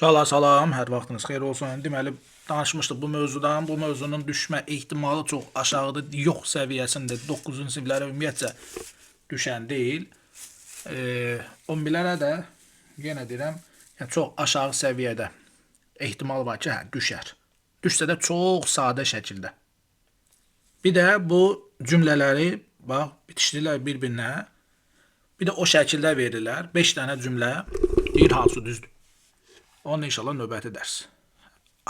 Uşaqlar salam, hər vaxtınız xeyir olsun. Deməli, danışmışdıq bu mövzudan. Bu mövzunun düşmə ehtimalı çox aşağıdır, yox səviyyəsində. 9-cu siniflərə ümumiyyətcə düşən deyil. 11-lərə də yenə deyirəm, yəni çox aşağı səviyyədə ehtimal var ki, hə, düşər. Düşsə də çox sadə şəkildə. Bir də bu cümlələri bax bitişdirirlər bir-birinə. Bir də o şəkildə verirlər. 5 dənə cümlə deyir hansı düzdür. Onun inşallah növbəti dərs.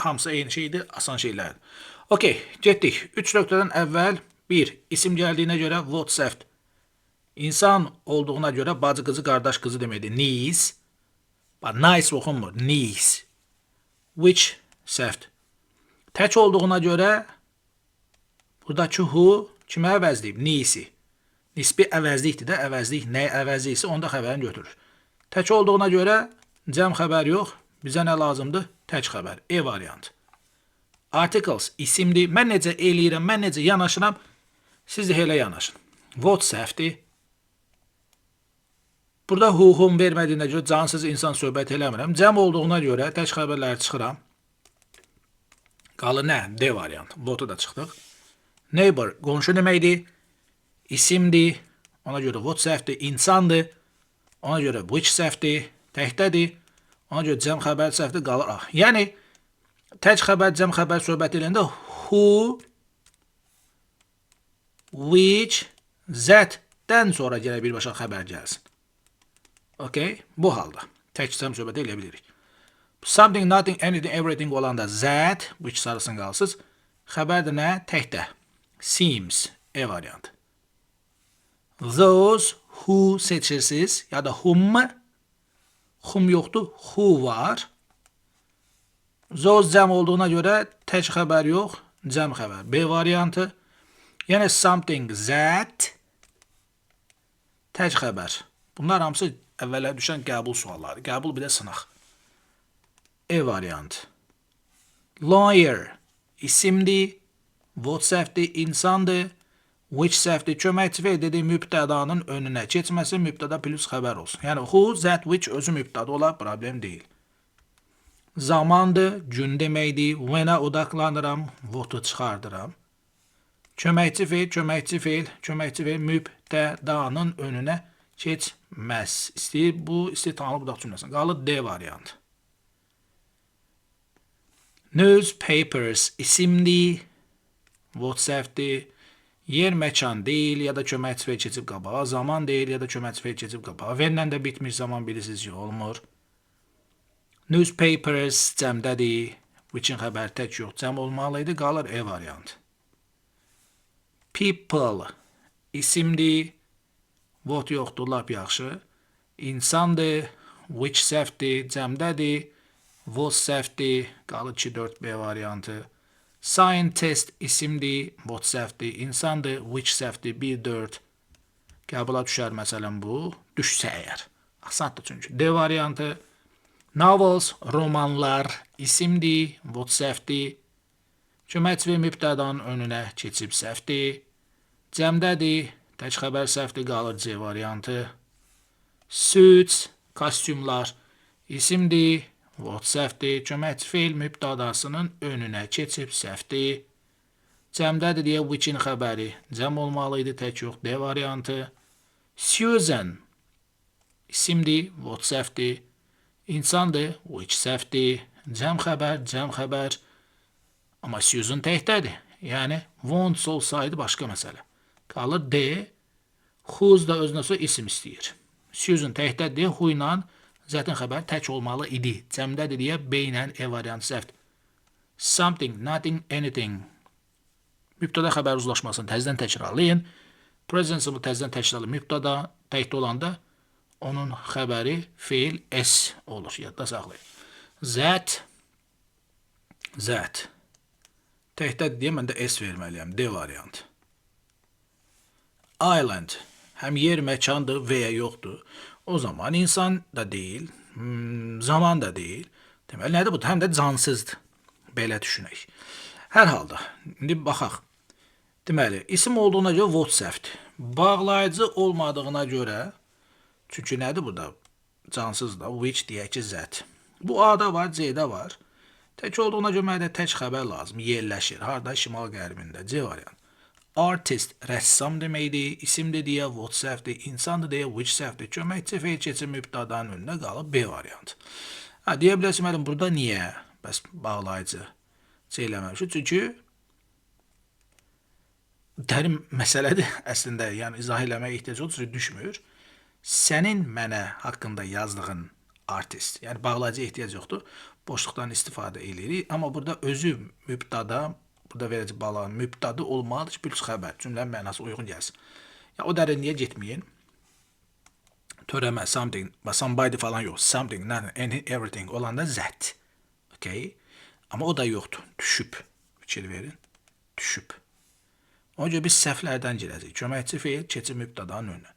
Hamısı eyni şeydir, asan şeylərdir. Okey, getdik. 3 nöqtədən əvvəl 1. İsim gəldiyinə görə what səhvdir. İnsan olduğuna görə bacı qızı, qardaş qızı deməkdir. Niece. Bax, nice oxunmur. Niece. Which səhvdir. Tək olduğuna görə buradakı who kimə əvəzləyib? Niece'i. Nisbi əvəzlikdir də, əvəzlik nəyə əvəzi isə onda xəbərini götürür. Tək olduğuna görə cəm xəbər yox, bizə nə lazımdır? Tək xəbər. E variantı. Articles isimdir. Mən necə eləyirəm, mən necə yanaşıram, siz də elə yanaşın. What səhvdir. Burada who, whom vermədiyinə görə cansız insan söhbət eləmirəm. Cəm olduğuna görə tək xəbərləri çıxıram. Qalır nə? D variantı. What-u da çıxdıq. Neighbor qonşu deməkdir. İsimdir. Ona görə what səhvdir. İnsandır. Ona görə which səhvdir. Təkdədir. Ona görə cəm xəbər səhvdir. Qalır A. Yəni tək xəbər, cəm xəbər söhbət eləyəndə who, which, that-dən sonra gələ birbaşa xəbər gəlsin. Okay? Bu halda tək cəm söhbət eləyə bilirik. Something, nothing, anything, everything olanda that, which sarısın qalsız. Xəbər də nə? Təkdə. Seems, E variantı. Those who seçirsiniz ya da whom. Whom yoxdur, who var. Those cəm olduğuna görə tək xəbər yox, cəm xəbər. B variantı. Yəni something that tək xəbər. Bunlar hamısı əvvələ düşən qəbul sualları. Qəbul bir də sınaq. E variantı. Lawyer isimdir. What səhvdir, insandır. Which səhvdir, köməkçi fe'l dedi mübtədanın önünə keçməsi mübtəda plus xəbər olsun. Yəni who, that, which özü mübtəda olar, problem deyil. Zamandır, gün deməkdir. When-ə odaqlanıram, what-u çıxardıram. Köməkçi fe'l, köməkçi fe'l, köməkçi fe'l mübtədanın önünə keçməz. İstəyir bu, istəyir tanılı budaq cümləsində. Qalır D variantı. Newspapers isimdir. What səhvdir. Yer məkan deyil ya da köməkçi fe'l keçib qabağa, zaman deyil ya da köməkçi fe'l keçib qabağa. When-lə də bitmiş zaman bilirsiniz ki, olmur. Newspapers cəmdədir. Which-in xəbər tək yox, cəm olmalı idi. Qalır E variantı. People isimdir. What yoxdur, lap yaxşı. İnsandır. Which səhvdir, cəmdədir. Was səhvdir, qalır 2 4 B variantı. Scientist isimdir, what səhvdir, insandır, which səhvdir, 1 4. Qəbula düşər məsələn bu, düşsə əgər. Asandır çünki. D variantı. Novels, romanlar isimdir, what səhvdir. Köməkçi və mübtədanın önünə keçib səhvdir. Cəmdədir, tək xəbər səhvdir, qalır C variantı. Suits, kostyumlar isimdir, what səhvdir, köməkçi fe'l mübtədasının önünə keçib səhvdir. Cəmdədir deyə which-in xəbəri cəm olmalı idi, tək yox, D variantı. Susan isimdir, what səhvdir. İnsandır, which səhvdir. Cəm xəbər, cəm xəbər. Amma Susan təkdədir. Yəni wants olsaydı başqa məsələ. Qalır D. Whose da özünə sonra isim istəyir. Susan təkdədir, who ilə zaten xəbər tək olmalı idi. Cəmdədir deyə B ilə E variantı səhvdir. Something, nothing, anything. Mübtəda xəbər uzlaşmasını təzədən təkrarlayın. Present simple təzədən təkrarlayın. Mübtəda təkdə olanda onun xəbəri feil S olur. Yadda saxlayın. That, that. Təkdədir deyə mən də S verməliyəm. D variantı. Island. Həm yer məkandır və ya yoxdur. O zaman insan da deyil, zaman da deyil. Deməli nədir bu? Həm də cansızdır. Belə düşünək. Hər halda, indi baxaq. Deməli, isim olduğuna görə what səhvdir. Bağlayıcı olmadığına görə, çünki nədir burada? Cansız da, which deyək ki, that. Bu A-da var, C-də var. Tək olduğuna görə mənə də tək xəbər lazım. Yerləşir. Harda? Şimal-qərbində. C variantı. Artist rəssam deməkdir, isimdir deyə what səhvdir, insandır deyə which səhvdir. Köməkçi feil keçir mübtədanın önünə qalıb B variantı. Ha, deyə bilərsən müəllim burada niyə? Bəs bağlayıcı C eləməmişik. Çünki dərin məsələdir əslində. Yəni izah eləməyə ehtiyac olur, çünki düşmür. Sənin mənə haqqında yazdığın artist. Yəni bağlayıcıya ehtiyac yoxdur. Boşluqdan istifadə eləyirik. Amma burada özü mübtəda, burada verəcək bağlanın mübtəda olmalıdır ki, plus xəbər, cümlənin mənası uyğun gəlsin. Ya o dərinliyə getməyin. Törəmə, something, somebody falan yox. Something, nothing, anything, everything olanda that. Okay? Amma o da yoxdur. Düşüb. Fikir verin. Düşüb. Ona görə biz səhvlərdən girəcəyik. Köməkçi feil keçir mübtədanın önünə.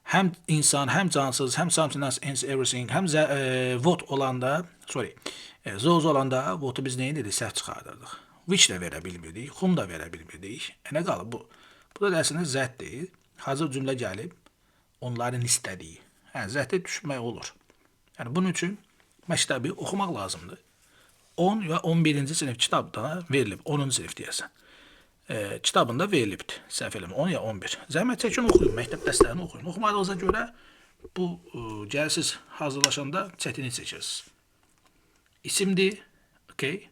Həm insan, həm cansız, həm something else, everything, həm what olanda, sorry, those olanda what'u biz nə edirik? Səhv çıxardırdıq. Which də verə bilmirdik, whom da verə bilmirdik. Nə qalıb bu? Bu da əslində that-dir. Hazır cümlə gəlib onların istədiyi. Hə, that-ə düşmək olur. Yəni bunun üçün məktəbi oxumaq lazımdır. 10 və 11-ci sinif kitabda verilib, 10-cu sinif deyəsən. Kitabında verilibdir. Səhv eləmirəm. 10 ya 11. Zəhmət çəkin oxuyun, məktəb dərslərini oxuyun. Oxumadığınıza görə bu gəlsiz hazırlaşanda çətinlik çəkirsiniz. İsimdir. Okay.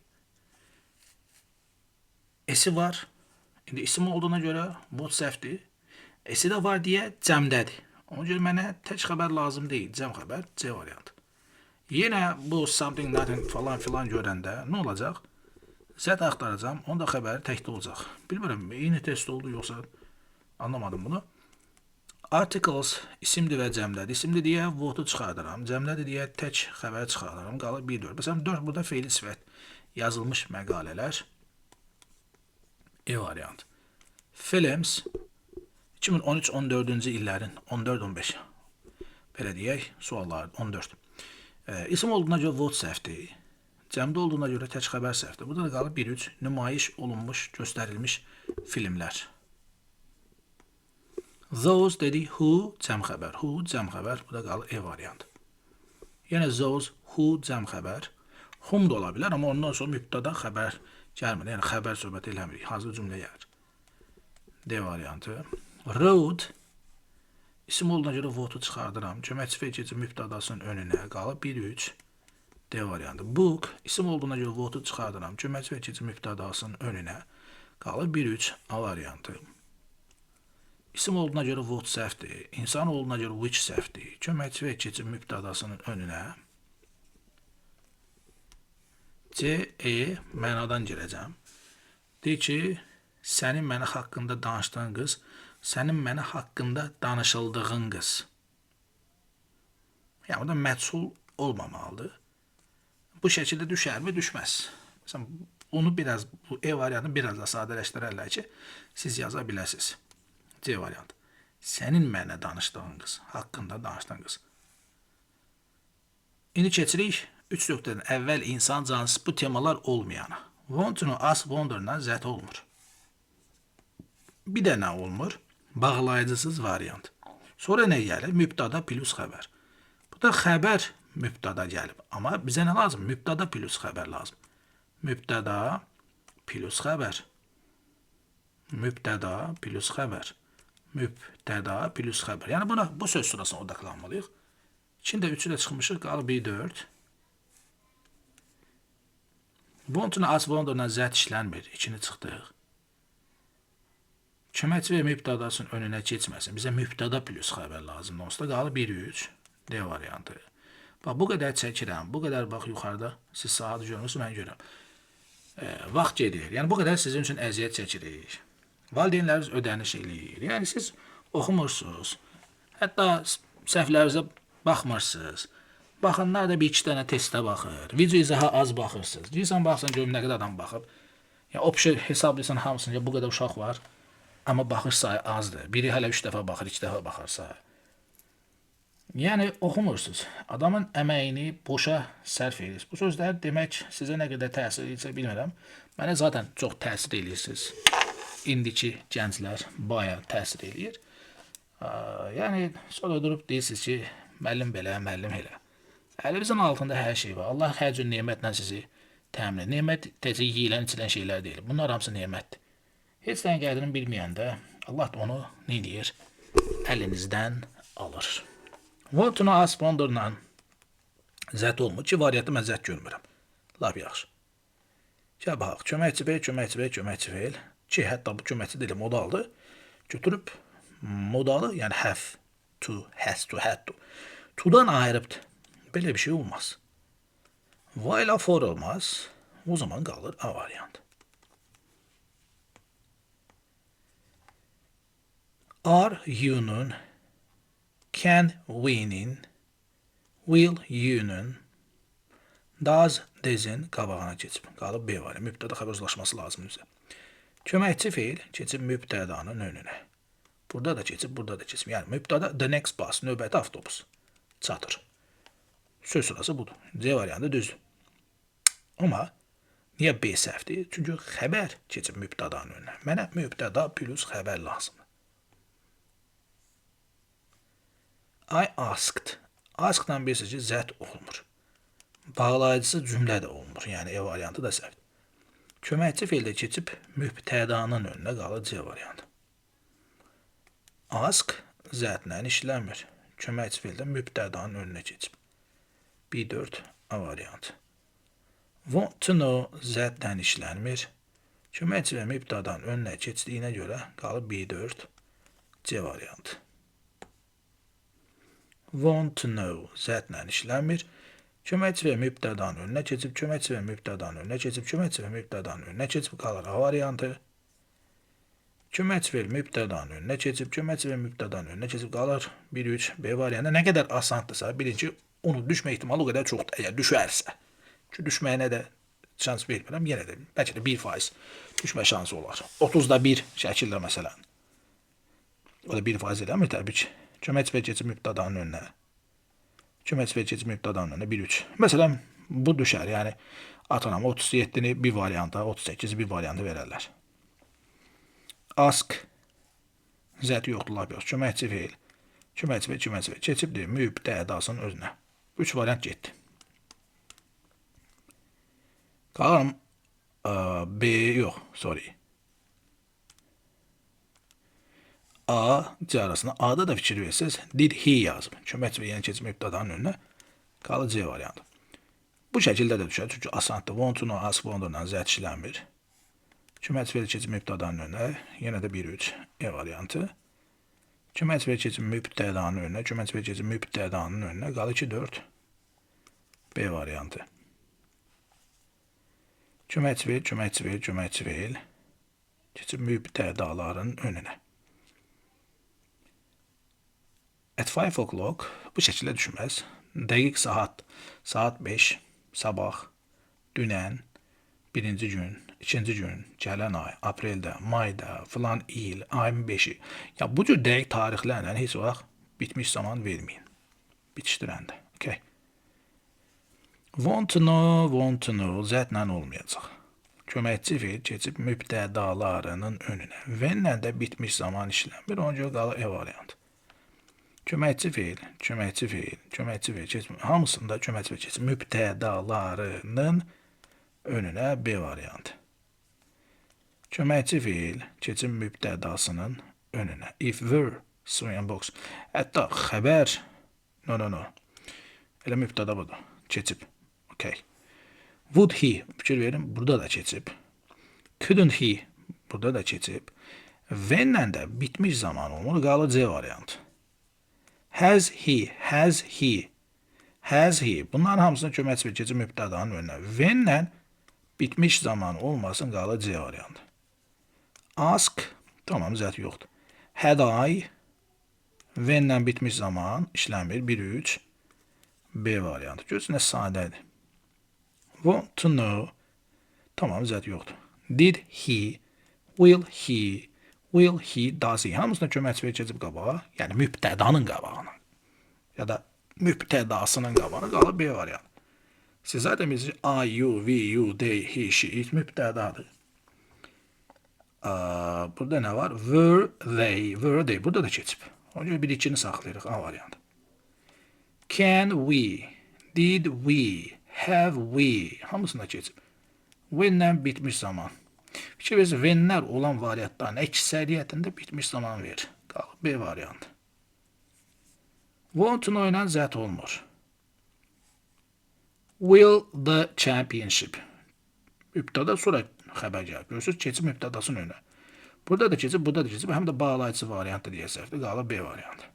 S-i var. İndi isim olduğuna görə what səhvdir. S-i də var deyə cəmdədir. Ona görə mənə tək xəbər lazım deyil. Cəm xəbər C variantı. Yenə bu something, nothing falan filan görəndə nə olacaq? That axtaracağam. Onun da xəbəri təkdə olacaq. Bilmirəm, eyni test oldu yoxsa anlamadım bunu. Articles isimdir və cəmdədir. İsimdir deyə what'u çıxardıram. Cəmdədir deyə tək xəbər çıxardıram. Qalır 1 4. Məsələn 4 burada feili sifət yazılmış məqalələr. E variant. Films 2013-14-cü illərin 14-15 belə deyək, suallar 14. İsim olduğuna görə what səhvdir. Cəmdə olduğuna görə tək xəbər səhvdir. Burada da qalır 1-3 nümayiş olunmuş, göstərilmiş filmlər. Those dedik who cəm xəbər. Who cəm xəbər. Bu da qalır E variantı. Yenə those who cəm xəbər. Whom da ola bilər, amma ondan sonra mübtəda xəbər gəlmir. Yəni xəbər söhbət eləmirik. Hazır cümlə gəlir. D variantı. Road isim olduğuna görə what'u çıxardıram. Köməkçi feil keçir mübtədasının önünə qalır 1-3. D variantı. Book isim olduğuna görə what'u çıxardıram. Köməkçi feil keçir mübtədasının önünə qalır 1-3. A variantı. İsim olduğuna görə what səhvdir. İnsan olduğuna görə which səhvdir. Köməkçi feil keçir mübtədasının önünə. C, E mənadan girəcəm. Deyir ki, sənin mənə haqqında danışdığın qız, sənin mənə haqqında danışıldığın qız. Yəni, burada məchul olmamalıdır. Bu şəkildə düşərmi? Düşməz. Məsələn, onu biraz, bu E variantını biraz da sadələşdirərlər ki, siz yaza biləsiniz. C variantı. Sənin mənə danışdığın qız, haqqında danışdığın qız. İndi keçirik 3 nöqtədən əvvəl insan cansız bu temalar olmayana. Want to know, ask, wonder'dan that olmur. Bir də nə olmur? Bağlayıcısız variant. Sonra nə gəlir? Mübtəda plus xəbər. Bu da xəbər mübtəda gəlib. Amma bizə nə lazım? Mübtəda plus xəbər lazım. Mübtəda plus xəbər. Mübtəda plus xəbər. Mübtəda plus xəbər. Yəni buna bu söz sırasına odaqlanmalıyıq. İçində 3-ü də çıxmışıq, qalır 1 4. Want to know, ask, wonder'dan that işlənmir. İkini çıxdıq. Köməkçi və mübtədasının önünə keçməsin. Bizə mübtəda plus xəbər lazımdır. Onsuz da qalır 1-3. D variantı. Bax, bu qədər çəkirəm. Bu qədər bax yuxarıda siz saatı görmürsünüz, mən görürəm. Vaxt gedir. Yəni bu qədər sizin üçün əziyyət çəkirik. Valideynləriniz ödəniş eləyir. Yəni siz oxumursunuz. Hətta səhvlərinizə baxmırsınız. Baxanlar da bir iki dənə testə baxır. Video izaha az baxırsınız. Deyirsən, baxsan görüm nə qədər adam baxıb. Yəni o şey hesablayırsan hamısını, ya bu qədər uşaq var. Amma baxış sayı azdır. Biri hələ 3 dəfə baxır, 2 dəfə baxarsa. Yəni oxumursunuz. Adamın əməyini boşa sərf edirsiniz. Bu sözlər demək sizə nə qədər təsir edirsə bilmirəm. Mənə zaten çox təsir edirsiniz. İndiki gənclər bayağı təsir eləyir. Yəni sonra durub deyirsiniz ki, müəllim belə, müəllim elə. Əlinizin altında hər şey var. Allah hər cür nemətlə sizi təmin edir. Nemət təkcə yeyilən, içilən şeylər deyil. Bunlar hamısı nemətdir. Heç nəyin qədrini bilməyəndə Allah da onu nə edir? Əlinizdən alır. Want to know, ask, wonder'la zət olmur ki, variantı mən zət görmürəm. Lap yaxşı. Gəl baxaq. Köməkçi feil, köməkçi feil, köməkçi feil. Ki, hətta bu köməkçi deyil, modaldır. Götürüb modalı, yəni have to, has to, had to. To-dan ayırıbdır. Belə bir şey olmaz. While for olmaz. O zaman qalır A variantı. Are you'nun, can we'nin, will you'nun, does does'in qabağına keçib. Qalıb B variantı. Mübtəda xəbər uzlaşması lazımdır bizə. Köməkçi feil keçib mübtədanın önünə. Burada da keçib, burada da keçib. Yəni mübtəda the next bus, növbəti avtobus çatır. Söz sırası budur. C variantı düzdür. Amma niyə B səhvdir? Çünki xəbər keçib mübtədanın önünə. Mənə mübtəda plus xəbər lazımdır. I asked. Ask'dan bilirsiniz ki, zət olmur. Bağlayıcısı cümlə də olmur. Yəni E variantı da səhvdir. Köməkçi feil də keçib mübtədanın önünə qalır C variantı. Ask zətlə işlənmir. Köməkçi feil də mübtədanın önünə keçib. B4 A variantı. Want to know zətlə işlənmir. Köməkçi və mübtədanın önünə keçdiyinə görə qalır B4 C variantı. Want to know zətlə işlənmir. Köməkçi və mübtədanın önünə keçib, köməkçi və mübtədanın önünə keçib, köməkçi və mübtədanın önünə keçib qalır A variantı. Köməkçi feil mübtədanın önünə keçib, köməkçi və mübtədanın önünə keçib qalır 1-3 B variantı. Nə qədər asanddırsa, birinci onu düşmə ehtimalı o qədər çoxdur, əgər düşərsə. Çünki düşməyinə də şans vermirəm, yenə də bəlkə də 1% düşmə şansı olar. 30-da 1 şəkildə məsələn. O da 1% eləmir təbii ki. Köməkçi feil keçib mübtədanın önünə. Köməkçi feil keçib mübtədanın önünə 1-3. Məsələn, bu düşər. Yəni, atanam 37-ni bir varianta, 38-i bir varianta verərlər. Ask zət yoxdur, lap yox. Köməkçi feil. Köməkçi feil, köməkçi feil. Keçibdir mübtədasının özünə. 3 variant getdi. Qalıram B, yox, sorry. A, C arasında. A'da da fikir verseniz, did he yazıb. Köməkçi və yəni keçib mübtədanın önünə qalır C variantı. Bu şəkildə də düşər. Çünki asandır. Want to know, ask, wonder'la zət işlənmir. Köməkçi feil keçib mübtədanın önünə, yenə də 1-3 E variantı. Köməkçi feil keçib mübtədanın önünə, köməkçi feil keçib mübtədanın önünə qalır 2-4 B variantı. Köməkçi feil, köməkçi feil, köməkçi feil keçib mübtədaların önünə. At 5 o'clock bu şəkildə düşməz. Dəqiq saat, saat 5, sabah, dünən, birinci gün, ikinci gün, gələn ay, apreldə, mayda, filan il, ayın 5-i. Ya bu cür dəqiq tarixlərlə heç vaxt bitmiş zaman verməyin. Bitişdirəndə. Okay. Want to know, want to know zətlə olmayacaq. Köməkçi feil keçib mübtədalarının önünə. When-lə də bitmiş zaman işlənmir. Ona görə qalır E variantı. Köməkçi feil, köməkçi feil, köməkçi feil keçib, hamısında köməkçi feil keçib mübtədalarının önünə B variantı. Köməkçi feil keçib mübtədasının önünə. If were, swing box. Hətta xəbər, no, no, no. Elə mübtəda budur. Keçib. Okay. Would he, fikir verin, burada da keçib. Couldn't he, burada da keçib. When-lə də bitmiş zaman olmur, qalır C variantı. Has he, has he, has he. Bunların hamısını köməkçi feil keçib mübtədanın önünə. When-lə bitmiş zaman olmasın, qalır C variantı. Ask, tamam, zət yoxdur. Had I, when-lə bitmiş zaman işlənmir. 1-3, B variantı. Görürsünüz, nə sadədir. Want to know, tamam, zət yoxdur. Did he, will he, will he, does he. Hamısına köməkçi feil keçib qabağa, yəni mübtədanın qabağına ya da mübtədasının qabağına qalır B variantı. Siz zaten bilirsiniz I, you, we, you, they, he, she, it mübtədadır. Burada nə var? Were they, were they. Burada da keçib. Ona görə 1-2-ni saxlayırıq A variantı. Can we, Did we, have we hamısında keçib. When-lə bitmiş zaman. Fikir verirsiniz, when-lər olan variantların əksəriyyətində bitmiş zaman verir. Qalır B variantı. Want to know ilə that olmur. Will the championship. Mübtəda sonra xəbər gəlir. Görürsünüz, keçib mübtədasının önünə. Burada da keçib, burada da keçib. Həm də bağlayıcı variantı deyə səhvdir. Qalır B variantı.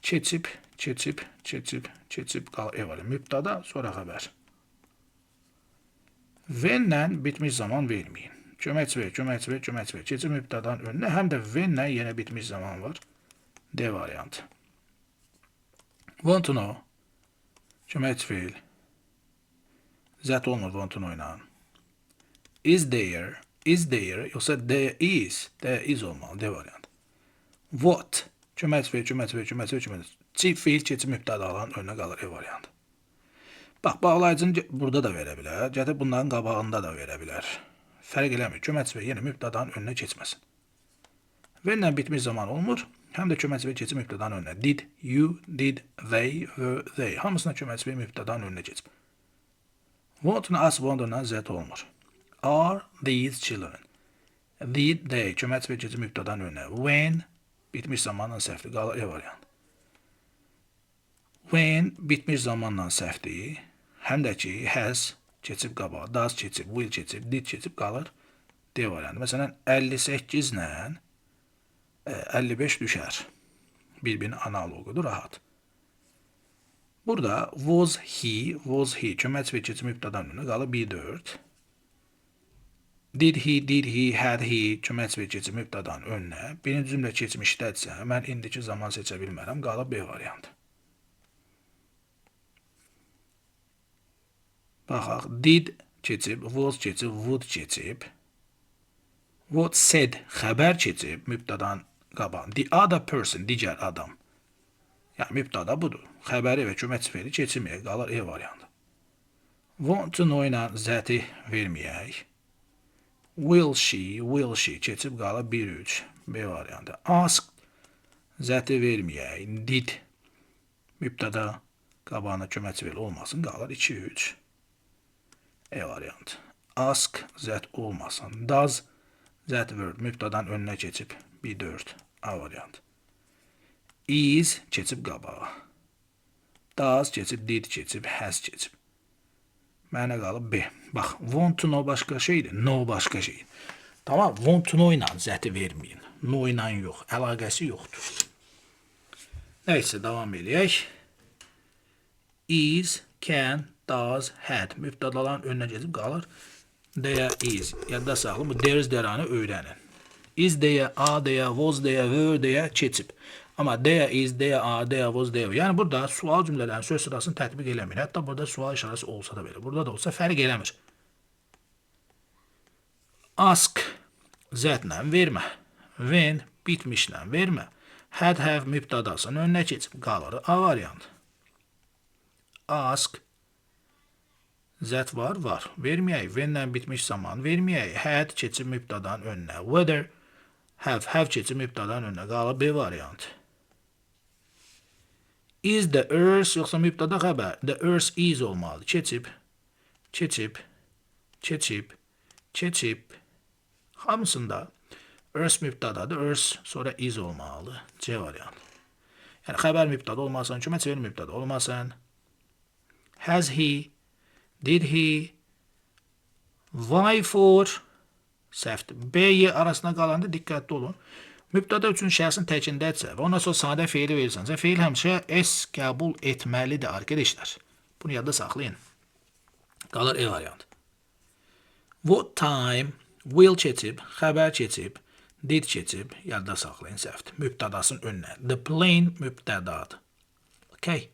Keçib, keçib, keçib, keçib, qalır E variantı. Mübtəda, sonra xəbər. When-lə bitmiş zaman verməyin. Köməkçi ver, köməkçi ver, köməkçi ver. Keçib mübtədanın önünə. Həm də when-lə yenə bitmiş zaman var. D variantı. Want to know. Köməkçi feil. That olmur want to know ilə. Is there, is there, yoxsa there is, there is olmalı, D variantı. What, köməkçi feil, köməkçi feil, köməkçi feil, köməkçi feil. Feil keçib mübtədaların önünə qalır E variantı. Bax, bağlayıcını burada da verə bilər, gətirib bunların qabağında da verə bilər. Fərq eləmir. Köməkçi feil yenə mübtədanın önünə keçməsin. When-lə bitmiş zaman olmur. Həm də köməkçi feil keçib mübtədanın önünə. Did, you, did, they, were, they. Hamısına köməkçi feil mübtədanın önünə keçib. Want to ask, wonder-la that olmur. Are these children? Did they? Köməkçi feil keçib mübtədanın önünə. When bitmiş zamanla səhvdir. Qalır E variantı. When bitmiş zamanla səhvdir. Həm də ki has keçib qabağa, does keçib, will keçib, did keçib qalır D variantı. Məsələn 58 ilə 55 düşər. Bir-birinin analoqudur, rahat. Burada was he, was he köməkçi feil keçib mübtədanın önünə qalır 1-4. Did he, did he, had he köməkçi feil keçib mübtədanın önünə. Birinci cümlə keçmişdədirsə, mən indiki zaman seçə bilmərəm, qalır B variantı. Baxaq, did keçib, was keçib, would keçib. What said xəbər keçib mübtədanın qabağına. The other person, digər adam. Yəni mübtəda budur. Xəbəri və köməkçi feili keçirməyək, qalır E variantı. Want to know ilə that-i verməyək. Will she, will she keçib qalır 1-3 B variantı. Ask that-i verməyək. Did mübtəda qabağına köməkçi feil olmasın, qalır 2-3 E variantı. Ask that olmasın. Does that word mübtədanın önünə keçib 1-4 A variantı. Is keçib qabağa. Does keçib, did keçib, has keçib. Mənə qalıb B. Bax, want to know başqa şeydir, know başqa şeydir. Tamam, want to know ilə that-i verməyin. Know ilə yox, əlaqəsi yoxdur. Nəysə, davam eləyək. Is, can, does, had mübtədaların önünə keçib qalır. There is. Yadda saxlayın. Bu there is there-anı öyrənin. Is deyə, a deyə, was deyə, were deyə keçib. Amma there is, there are, there was, there were. Yəni burada sual cümlələrin söz sırasını tətbiq eləmir. Hətta burada sual işarəsi olsa da belə. Burada da olsa fərq eləmir. Ask that-lə vermə. When bitmişlə vermə. Had, have mübtədasının önünə keçib qalır. A variantı. Ask that var, var. Verməyək. When-lə bitmiş zaman verməyək. Had keçib mübtədanın önünə. Whether have, have keçib mübtədanın önünə qalır. B variantı. Is the earth yoxsa mübtəda xəbər? The earth is olmalıdır. Keçib, keçib, keçib, keçib. Hamısında earth mübtədadır. Earth sonra is olmalıdır. C variantı. Yəni xəbər mübtəda olmasın, köməkçi feil mübtəda olmasın. Has he, did he, why for, səhvdir. B, Y arasında qalanda diqqətli olun. Mübtəda üçün şəxsin təkindədirsə və ondan sonra sadə feili verirsənsə, feil həmişə S qəbul etməlidir arkadaşlar. Bunu yadda saxlayın. Qalır E variantı. What time, will keçib, xəbər keçib, did keçib, yadda saxlayın səhvdir. Mübtədasının önünə. The plane mübtədadır. Okay.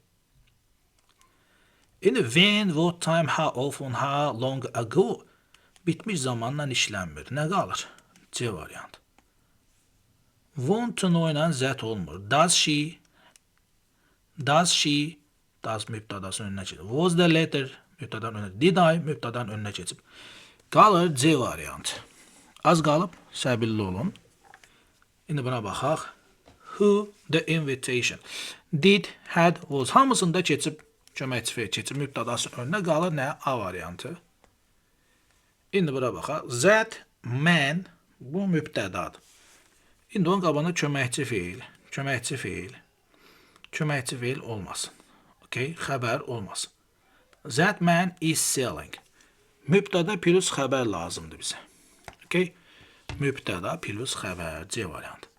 İndi when, what time, how often, how long ago bitmiş zamanla işlənmir. Nə qalır? C variantı. Want to know ilə that olmur. Does she, does she, does mübtədasının önünə keçib. Was the letter mübtədanın önünə. Did I mübtədanın önünə keçib. Qalır C variantı. Az qalıb, səbirli olun. İndi buna baxaq. Who the invitation. Did, had, was. Hamısında keçib Köməkçi feil keçib mübtədasının önünə qalır nə? A variantı. İndi bura baxaq. That man bu mübtədadır. İndi onun qabağında köməkçi feil, köməkçi feil, köməkçi feil olmasın. Okay? Xəbər olmasın. That man is selling. Mübtəda plus xəbər lazımdır bizə. Okay? Mübtəda plus xəbər C variantı.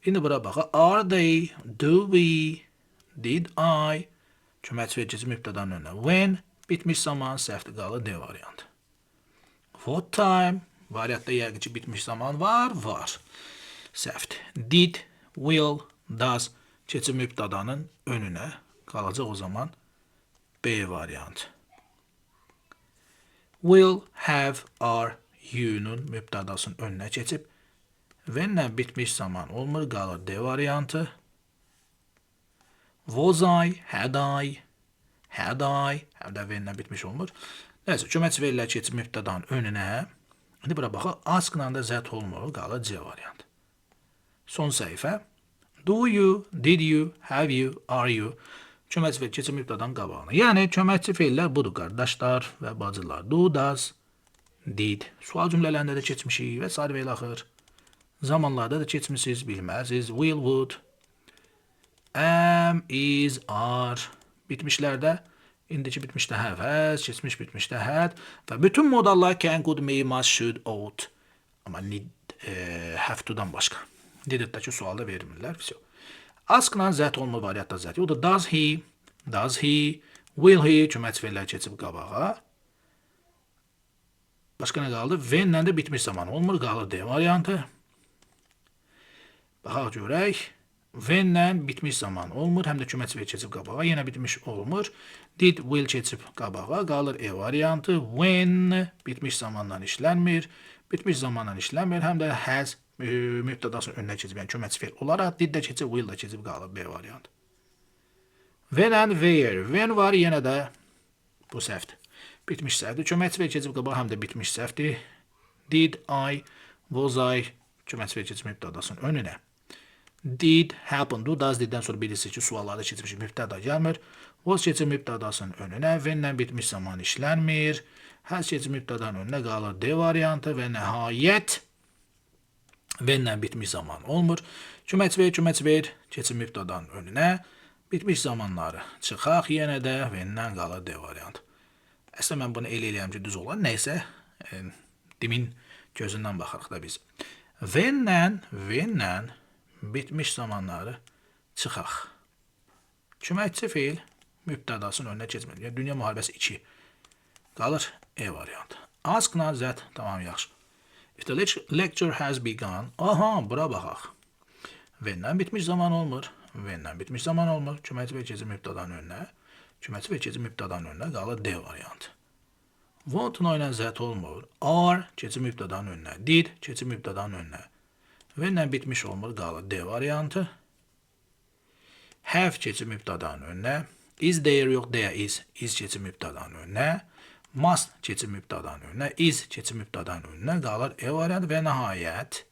İndi bura baxaq. Are they, do we, did I, köməkçi feil keçib mübtədanın önünə. When, bitmiş zaman, səhvdir qalır D variantı. What time, variantda yəqin ki bitmiş zaman var, var. Səhvdir. Did, will, does keçib mübtədanın önünə qalacaq o zaman B variantı. Will, have, are, you-nun mübtədasının önünə keçib when-lə bitmiş zaman olmur, qalır D variantı. Was I, had I, had I, həm də when-lə bitmiş olmur. Nəysə, köməkçi feillər keçib mübtədanın önünə. İndi bura baxaq. Ask-la da that olmur, qalır C variantı. Son səhifə. Do you, did you, have you, are you? Köməkçi feil keçib mübtədanın qabağına. Yəni köməkçi feillər budur qardaşlar və bacılar. Do, does, did. Sual cümlələrində də keçmişik və sair və ilaxır. Zamanlarda da keçmisiniz, bilməzsiniz. Will, would, am, is, are. Bitmişlərdə indiki bitmişdə have, has, keçmiş bitmişdə had və bütün modallar can, could, may, must, should, ought. Amma need, have to-dan başqa. Did-dəki sualda vermirlər. Vəsə. Ask-la that olmur, variantda that. O da does he, does he, will he köməkçi feillər keçib qabağa. Başqa nə qaldı? When-lə də bitmiş zaman olmur, qalır D variantı. Baxaq görək. When-lə bitmiş zaman olmur, həm də köməkçi feil keçib qabağa, yenə bitmiş olmur. Did, will keçib qabağa, qalır E variantı. When bitmiş zamandan işlənmir, bitmiş zamandan işlənmir, həm də has mübtədasının önünə keçib, yəni köməkçi feil olaraq did də keçib, will də keçib qalır B variantı. When and where. When var yenə də bu səhvdir. Bitmiş səhvdir. Köməkçi feil keçib qabağa, həm də bitmiş səhvdir. Did I, was I köməkçi feil keçib mübtədasının önünə. Did, happen, do, does, diddən sonra bilirsiniz ki, suallarda keçmiş mübtəda gəlmir. Was keçib mübtədasının önünə, when-lə bitmiş zaman işlənmir. Has keçib mübtədanın önünə qalır D variantı və nəhayət when-lə bitmiş zaman olmur. Köməkçi feil, köməkçi feil keçib mübtədanın önünə. Bitmiş zamanları çıxaq yenə də when-lə qalır D variantı. Əslində mən bunu elə eləyəm ki, düz olar. Nəysə, dimin gözündən baxırıq da biz. When-lə bitmiş zamanları çıxaq. Köməkçi feil mübtədasının önünə keçməli. Yəni Dünya müharibəsi 2. Qalır E variantı. Ask-la that tamam yaxşı. If the lecture has begun. Aha, bura baxaq. When-lə bitmiş zaman olmur. When-lə bitmiş zaman olmur. Köməkçi feil keçib mübtədanın önünə. Köməkçi feil keçib mübtədanın önünə qalır D variantı. Want ilə that olmur. Are keçib mübtədanın önünə. Did keçib mübtədanın önünə. When-lə bitmiş olmur, qalır D variantı. Have keçib mübtədanın önünə. Is there yox, there is. Is keçib mübtədanın önünə. Must keçib mübtədanın önünə. Is keçib mübtədanın önünə qalır E variantı və nəhayət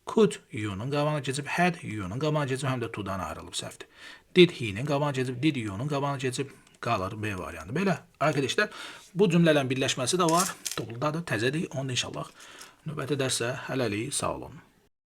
could you-nun qabağına keçib, had you-nun qabağına keçib, həm də to-dan ayrılıb səhvdir. Did he-nin qabağına keçib, did you-nun qabağına keçib, qalır B variantı. Belə arkadaşlar, bu cümlələrin birləşməsi də var. Topludadır, təzədir. Onu da inşallah növbəti dərsə hələlik sağ olun.